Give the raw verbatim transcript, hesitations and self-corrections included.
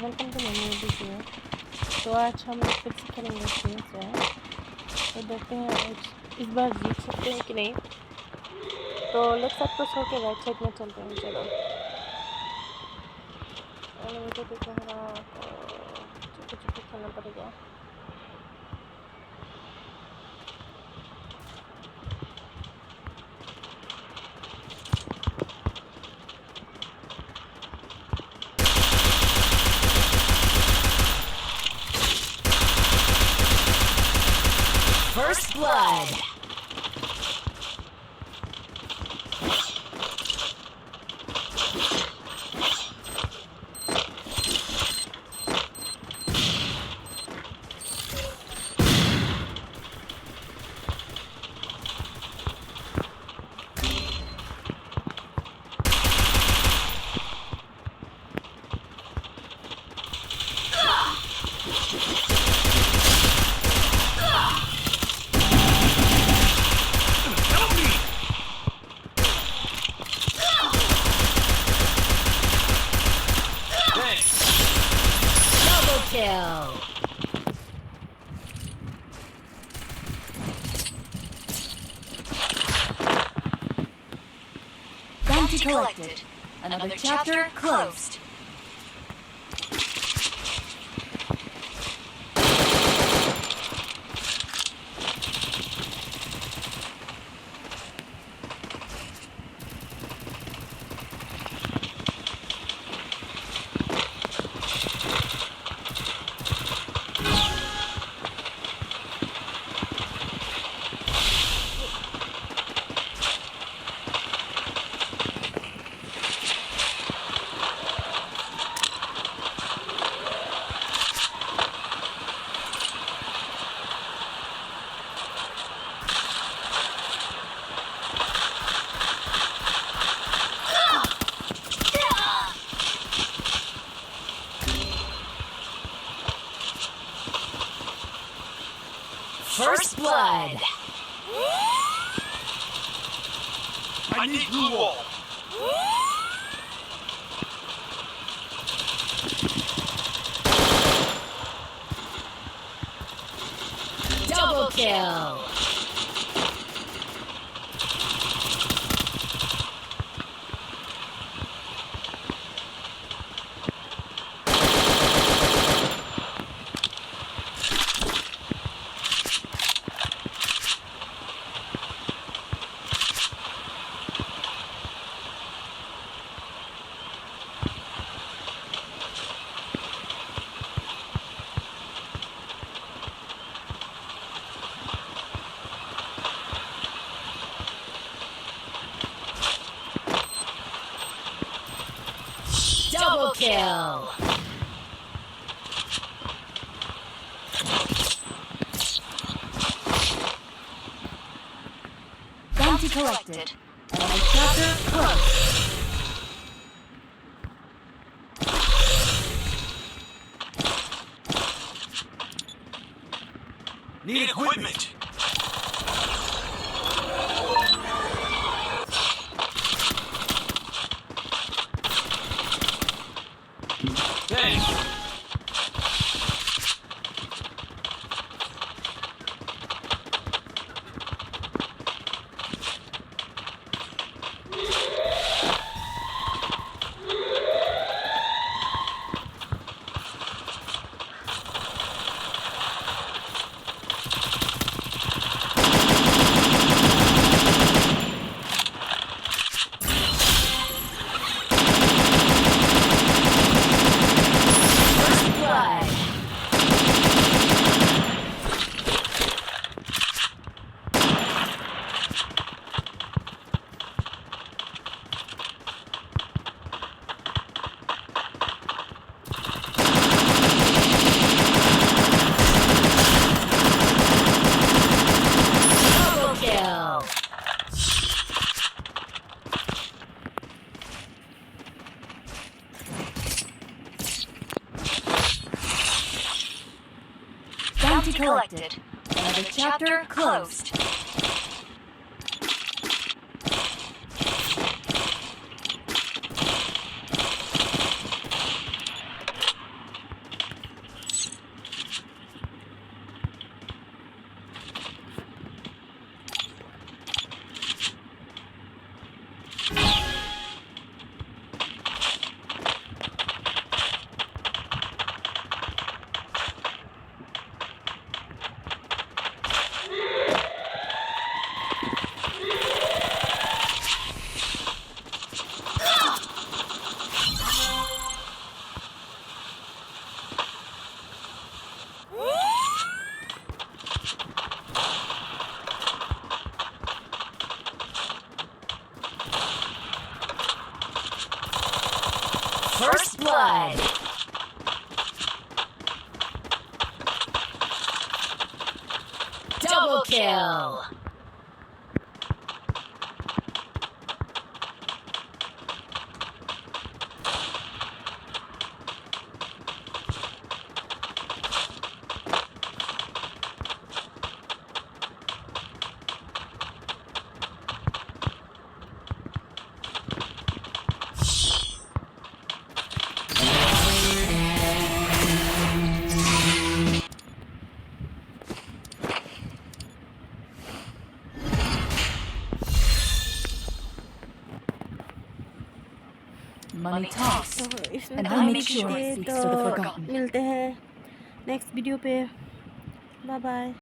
Welcome to my new video. तो आज हम लोग फिर से खेलेंगे Saints Row। तो देखते हैं आज इस बार जीत सकते हैं कि नहीं। तो लेफ्ट साइड को छोड़ के राइट साइड में चलते हैं। चलो, एलिवेटर दिख रहा है, तो चुपके चुपके खेलना पड़ेगा। First blood. Double kill. Bounty collected. Another chapter closed. First blood. I need glue wall. Double kill. Double kill. Bounty collected. Enemy chapter closed. Need equipment. Thanks. First blood. Double kill. Bounty collected. Another chapter closed. First blood. Double kill. Money talks, and I make sure it speaks to the forgotten. मिलते हैं next video पे। Bye bye.